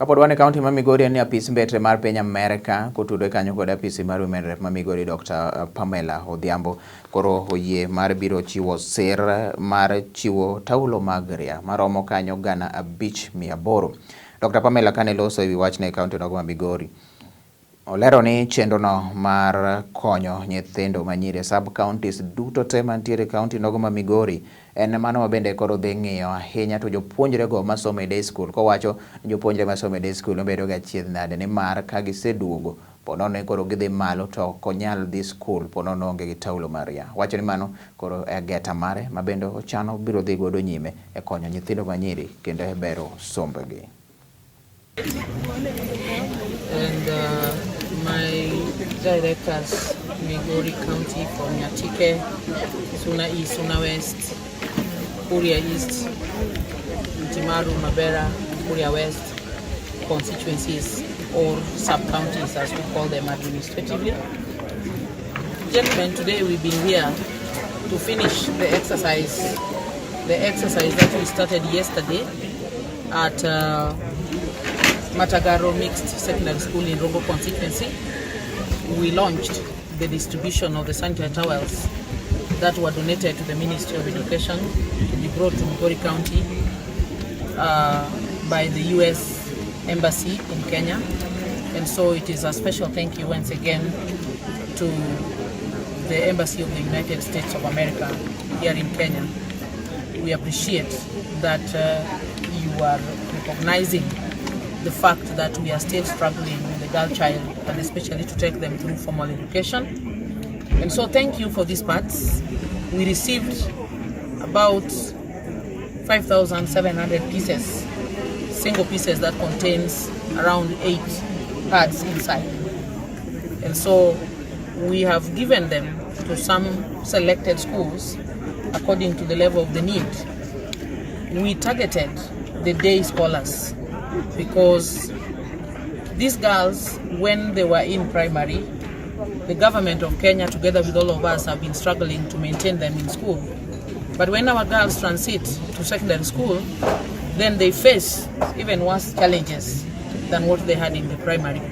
Kapod wan e kaunti ma Migori, en ni apis mbetre mar piny Amerka kotudore kanyo kod apisi mar Women Rep ma Migori, Dr. Pamela Odhiambo, koro oyie mar biro chiwo sir mar chiwo taulo mag ria maromo kanyo 5800. Dr. Pamela kane loso ewi wachno e kaunti nogo ma Migori, olero ni chenro no mar konyo nyithindo manyiri e sub counties duto te mantiere e kaunti nogo ma Migori en mano ma bende koro dhi ng'iyo ahinya to jopuonjre go masomo e day school, kowacho ni jopuonjre masomo e day school obedo ga achiedh nade nimar ka giseduogo ponono ni koro gidhi malo to ok onyal dhi school ponono onge gi taulo mar ria. Wacho ni mano koro e ageta mare ma bende ochano biro dhi godo nyime e konyo nyithindo manyiri kendo e bero sombgi. And my directors, Migori County from Nyatike, Suna East, Suna West, Kuria East, Ntimaru, Mabera, Kuria West constituencies or sub-counties, as we call them administratively. Gentlemen, today we've been here to finish the exercise that we started yesterday at Matagaro Mixed Secondary School in Rongo constituency. We launched the distribution of the sanitary towels that were donated to the Ministry of Education to be brought to Migori County by the US Embassy in Kenya. And so it is a special thank you once again to the Embassy of the United States of America here in Kenya. We appreciate that you are recognizing the fact that we are still struggling with the girl child and especially to take them through formal education. And so thank you for these parts. We received about 5,700 pieces, single pieces that contains around eight pads inside. And so we have given them to some selected schools according to the level of the need. We targeted the day scholars because these girls, when they were in primary, the government of Kenya, together with all of us, have been struggling to maintain them in school. But when our girls transit to secondary school, then they face even worse challenges than what they had in the primary.